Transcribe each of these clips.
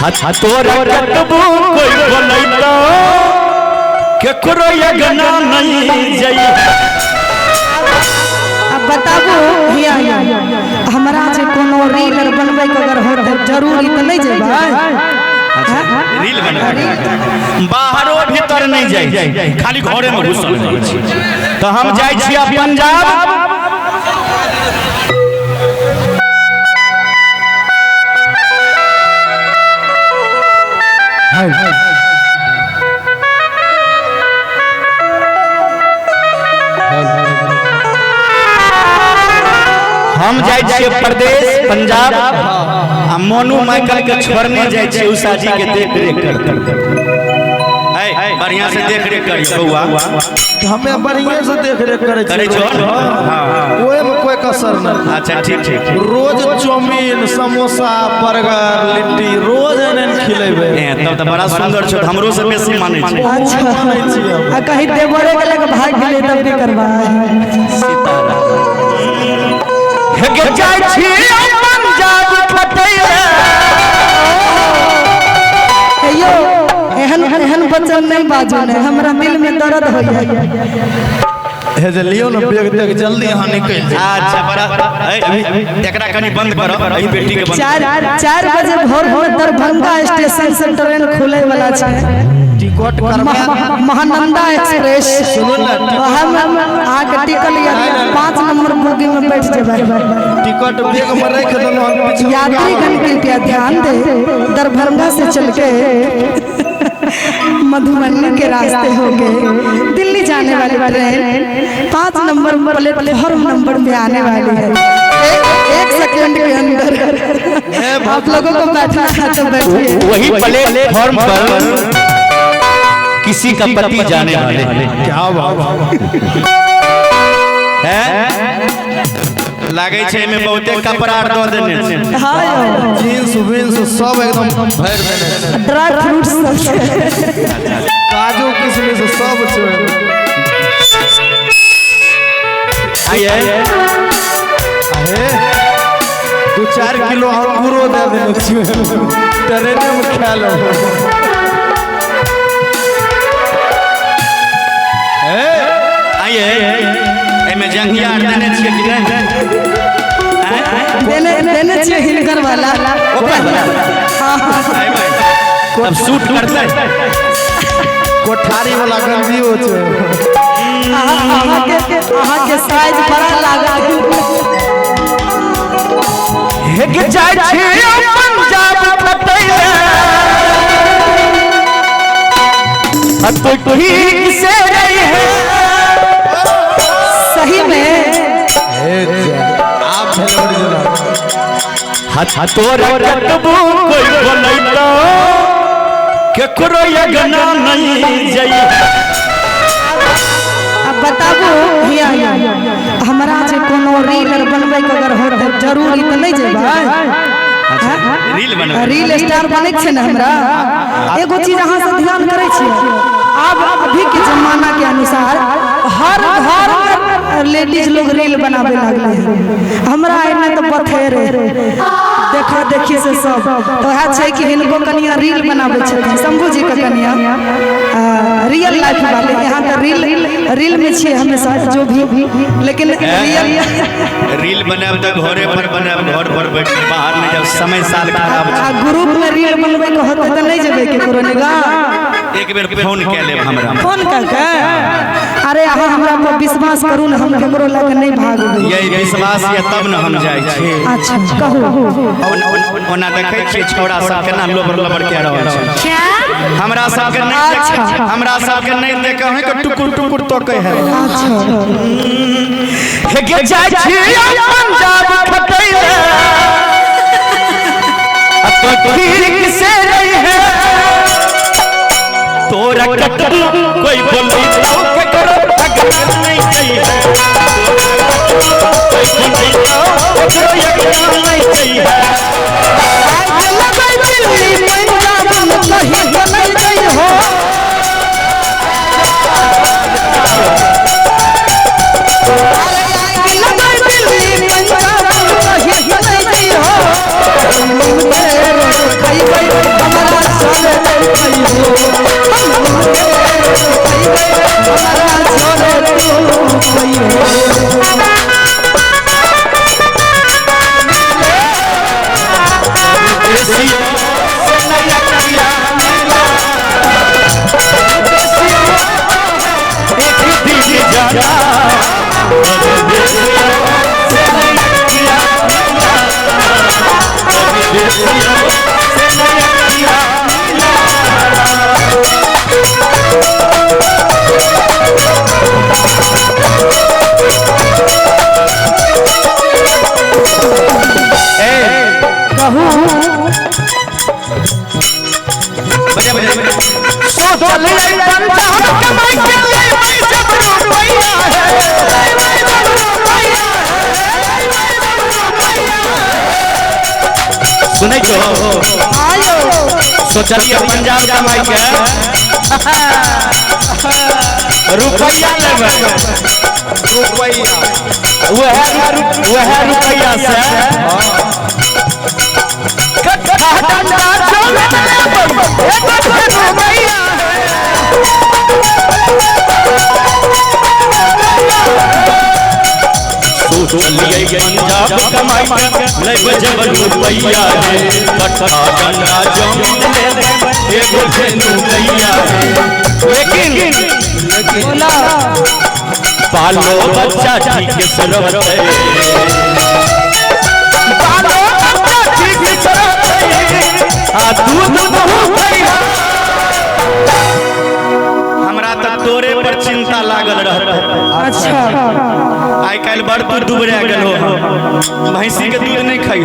तोरा कतबो कोई बोलैतो केकरो अगना नहीं जाई। अब बताबू हिया हमरा जे कोनो रील आर बनबै के अगर होत जरूरी त नहीं जेबै। रील बनबै बाहरो भीतर नहीं जाई, खाली घरे में घुसल रहै छी। तो हम जाइ छी पंजाब। हम जाइ छियै प्रदेश पंजाब आ मोनू माइकल के छोड़ने जाइ छियै उषा जी के देख रेख करते। बढ़िया से देख रेख करियो बउआ। हमें बढ़िया से देख रेख करे करै छो। हां ओए में कोई कसर नहीं। अच्छा ठीक ठीक। रोज चाउमीन समोसा बर्गर लिट्टी रोज एनन खिलेबे। तब त बड़ा सुंदर छो, हमरो से बेसी मानै छै। अच्छा आ कहीं देवरे के लग भाग गेलै तब की करबा। सीताराम हे जाइ छी पंजाब खटैया। यो एहन एहन वचन नहीं बाजू ने, हमरा दिल में दर्द होइया। हे जे लियो न बैग देख जल्दी यहां निकल जाए। अच्छा बड़ा एकरा कनी बंद करो, ई बेटी के बंद। 4 बजे भोर में दरभंगा स्टेशन से ट्रेन खुले वाला छै। टिकट करवा महानंदा एक्सप्रेस। सुनो ना हम आके टिकट या 5 नंबर बोगी में बैठ जेबै। टिकट बैग में रख देलो। यात्रीगण कृपया ध्यान दे, दरभंगा से चल के मधुबनी के रास्ते होके दिल्ली जाने वाली ट्रेन 5 नंबर प्लेटफॉर्म नंबर पे आने वाली है। एक सेकंड के अंदर आप लोगों को बैठना है तो बैठिए। वही प्लेटफॉर्म पर किसी का पति जाने वाले हैं। क्या बात है, लागे छै में बहुते कपड़ा दऽ देने छै। हां जींस विंस सब एकदम भर देने छै। ड्राई फ्रूट्स सब छै, काजू किशमिश सब छै। आइए अहे 2-4 किलो अंगूरो दे देने छै, ट्रेने में खा लो। आइए एमे जंघिया आर देने छियै कि नहि? देने देने छियै हिनकर वाला। ओकर वाला। हां तब सूट करतै। कोठारी वाला गंजियो छै। अहाँ के साइज बड़ा लागल। हे के जाइ छी पंजाब खटैया तो ठीक से रही है। सही में आप भेल ओरिजिनल। तोरा कतबो कोई बोलैतो केकरो अगना नहीं जाई। अब बताबू हिया हमरा जे कोनो रील आर बनबै के अगर होत जरूरी त नहीं जेबै। रील बनबै रील स्टार बनै छै ने हमरा। एगो चीज अहाँ से ध्यान करै छियै, अब अभी के जमाना के अनुसार हर घर में लेडीज लोग रील बनावे लागले हैं। हमरा एने तो पथेरे देखा देखी से सब तो वएह छै कि हिनको कनिया रील बनावे छथिन, शंभू जी के कनिया रियल लाइफ वाले। यहाँ तो रील रील में छियै हमेशा जो भी, लेकिन रियल रील बनाब त घरे पर बनाब, घर पर बैठ के बाहर नहीं जाब, समय साल खराब छै। आ ग्रुप में रील बनबै के होतै त नहीं जेबै केकरो निगाह। एक बेर फोन कै लेब हमरा। फोन कर के? अरे अहाँ हमरा पर विश्वास करू न, हम केकरो लग नहीं भागबै। यही विश्वास ये तब न हम जाइ छी। अच्छा कहू। ओना देखै छियै छौड़ा सब केना लोबर लोबर कए रहल छै। हमरा सब के नहीं देख, हमरा सब के नहीं देख है के टुकुर टुकुर तोकै है। अच्छा हे के जाइ छी पंजाब खटैया तो ठीक से रही है। तोरा कतबो कोई बोलैतो केकरो अगना नहीं जाई है। कोई बोलैतो केकरो अगना नहीं जाई है। लगै दिल्ली पंजाब में कहीं नहीं गई हो। लगै दिल्ली पंजाब में कहीं नहीं गई हो। खइबै हमर जरे तू पैहो, हम के पैबे हमरा जरे तू पैहो। सुनै छो? आयो। सोचलिए पंजाब कमाई के रुपैया लेबै, रुपैया वह रुपैया से कट्ठा डंडा चले रुपैया। सोचलिए पंजाब कमाई के लेबै जब रुपैया है, कट्ठा डंडा जमीन लेबै एगो धेनु गैया है। लेकिन बोला पालो बच्चा ठीक से रहतै, पालो बच्चा ठीक से रहतै, आ दूध बहुत है। हमरा तऽ तोरे पर चिंता लागल रहतै। अच्छा। आइ काल्हि बड़ दूध दुबरा गेल हो, भैंसी के दूध नहीं खाइ।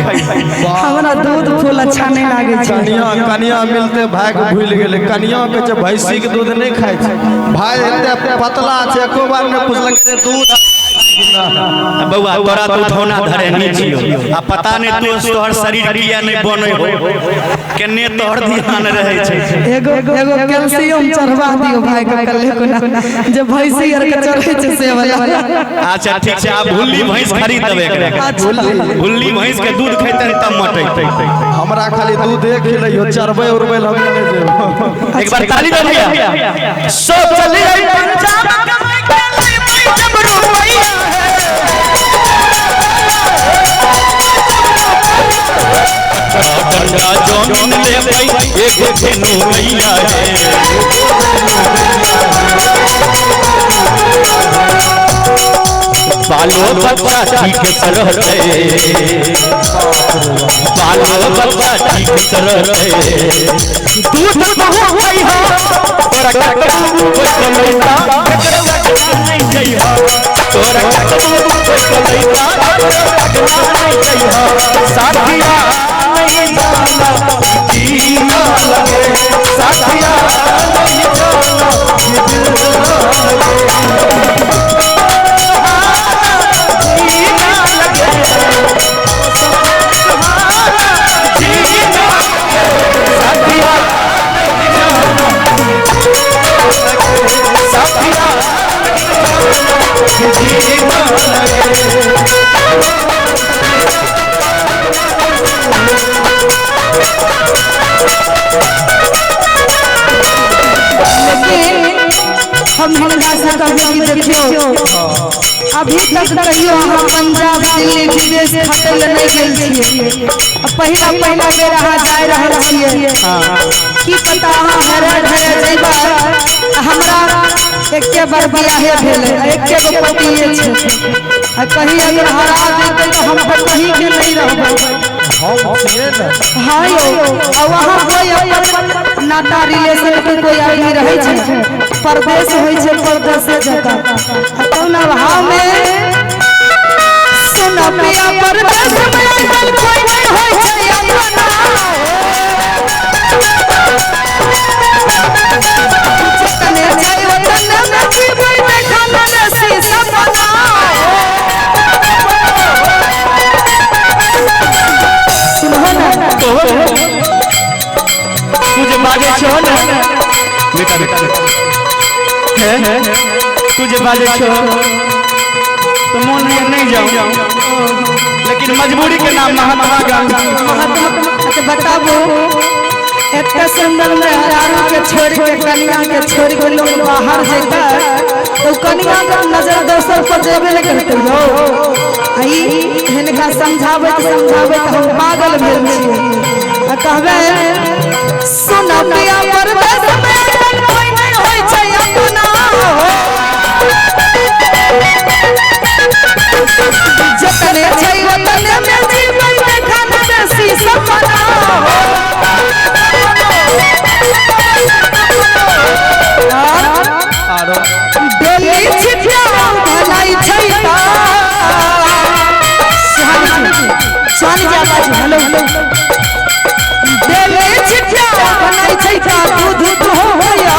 हमरा दूध फूल अच्छा नहीं लागे छै। कनिया कनिया मिलते भाई के भूल गेलै। कनिया के छै भैंसी के दूध नहीं खाइ छै। भाई एते पतला छै, एको बार नहि पुछलक जे दूध। बउआ तोरा तो उठौना धरे नहीं छियो, आ पता नहीं तो तोहर शरीर किया नहीं बनै हो, केने तोहर ध्यान रहै छै। एगो एगो कैल्शियम चढ़वा दियो भाई के कल्ले कोना जे भैंसी आर के चढ़ै छै से वाला। अच्छा ठीक छै, आब भुल्ली भैंस खरीद देबै एकरा। भुल्ली भैंस के दूध खैतै तब मटैतै। हमरा खाली दूधे खिलैयो, चरबै उरबै हम नहि जेबै। एक बार ताली दे भैया। सोचलिए पंजाब कमाई के लेबै जब रुपैया है, डंडा जमीन लेबै एगो धेनु गैया है। बालो बच्चा ठीक से रहतै, बालो बच्चा ठीक से रहतै, दूध बहुत है तोरा ककरो कोई कलैता ककरो नहीं जइहो, तोरा ककरो कोई कलैता ककरो नहीं जइहो, साथिया नहीं जाना जीना लगे, साथिया नहीं जाना जीना लगे, जीना लगे, साथिया साथिया जीना लगे। लेकिन हम हिनका से कहबै कि देखियो अभी तक कहियो अहाँ पंजाब दिल्ली विदेश खटै लए नहीं गेल छियै, पहिला पहिला बेर अहाँ जाय रहल छियै, की पता अहाँ हेरा ढेरा जइबै। हमरा एके बार बियाहे भेलै, एके गो पतिए छै, आ कहीं अगर हरा जेतै तऽ हम तऽ कहीं के नहीं रहबै। हाँ यौ, आ वहाँ कोई अपन नाता रिलेशन के कोई आदमी रहै छै, परदेश होइ छै परदेशे जकाँ। आ तब भाव में सुन पिया परदेश में आइल कोई नहीं होइ छै अपना, जतने जाइ ओतने में जीबै देखल सी सपना। सुनहो ना तू जे बाजै छो ने बेटा, बेटा तू जे बाजै छो तो मोन में नहीं जाऊं, लेकिन मजबूरी के नाम महात्मा गांधी। महात्मा। अच्छा बताबू, एते सुंदर मेहरारू के छोड़ के, कनिया के छोड़ के लोग बाहर जेता तो कनिया के नजर दोसर पर जेबे नहीं करते यो। आई हिनका समझाबैत समझाबैत हम पागल भेल छियै। आ कहबै सुन पिया परदेस में कोई नहीं होय छै अपना हो, जतने छै ओतने में जीवन देखन बेसी सपना हो। आरो डेली छिटिया भलाई छै ता। सुहानी जी, सुहानी जी आवाज, हेलो हेलो। डेली छिटिया भलाई छै ता दूध होया।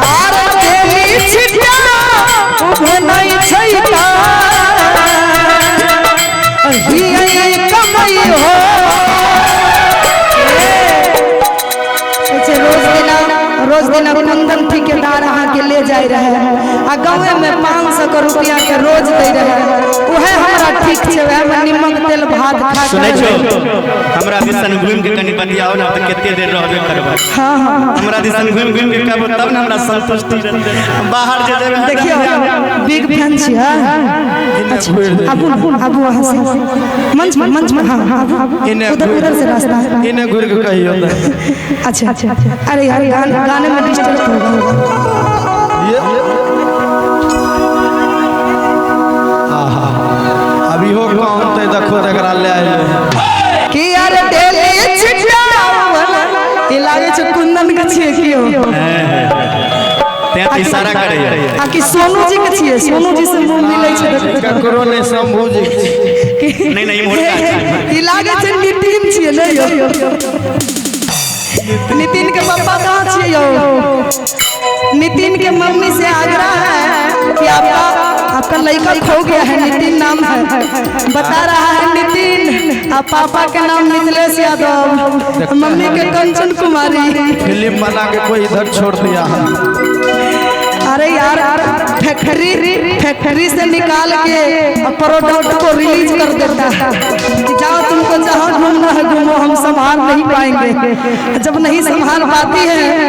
आर डेली छिटिया भलाई छै ता हियै कमाई हो। रोज दिना कुंदन ठेकेदार अहाँ के ले जाय रहे आ गाँवे में 500 के रुपया के रोज दे रहे, उहे हमरा ठीक छै, वएह में निमक तेल भात खा के। सुनै छो हमरा दिसन घुमि के कनि बतियाओ ना त कते देर रहबे करबै। हाँ हाँ हमरा दिसन घुमि घुमि के कहबो तब ना हमरा संतुष्टि रहतै। बाहर जे जेबै देखियो बिग फैन छी। अच्छा आबू आबू वहाँ से मंच पर, मंच पर। हाँ आबू, उधर उधर से रास्ता है। इन्हें घुर के कहियो। अच्छा अच्छा, अरे यार गाने में डिस्टर्ब होगा। ये आहा अभी हो कौन ते देखो एकरा ले आइले कि यार डेली छिटिया ई लागे छै कुंदन के छियै कियो ते इशारा करैया आ कि सोनू जी के छियै, सोनू जी से मुंह मिलै छै। ककरो नहीं शंभू जी नहीं नहीं मोटा ई लागे छै नितिन छियै नै यो। नितिन के पापा कहाँ छियै यो? नितिन के मम्मी से आग्रह है कि आपका आपका लड़का खो गया है, नितिन नाम है, बता रहा है नितिन। आप पापा के नाम मिथिलेश यादव, मम्मी के कंचन कुमारी। फिल्म बना के कोई इधर छोड़ दिया है। अरे यार फैक्ट्री फैक्ट्री से निकाल के प्रोडक्ट को रिलीज कर देता है कि जाओ तुमको जहाँ घूमना है घूमो, हम संभाल नहीं पाएंगे। जब नहीं संभाल पाती है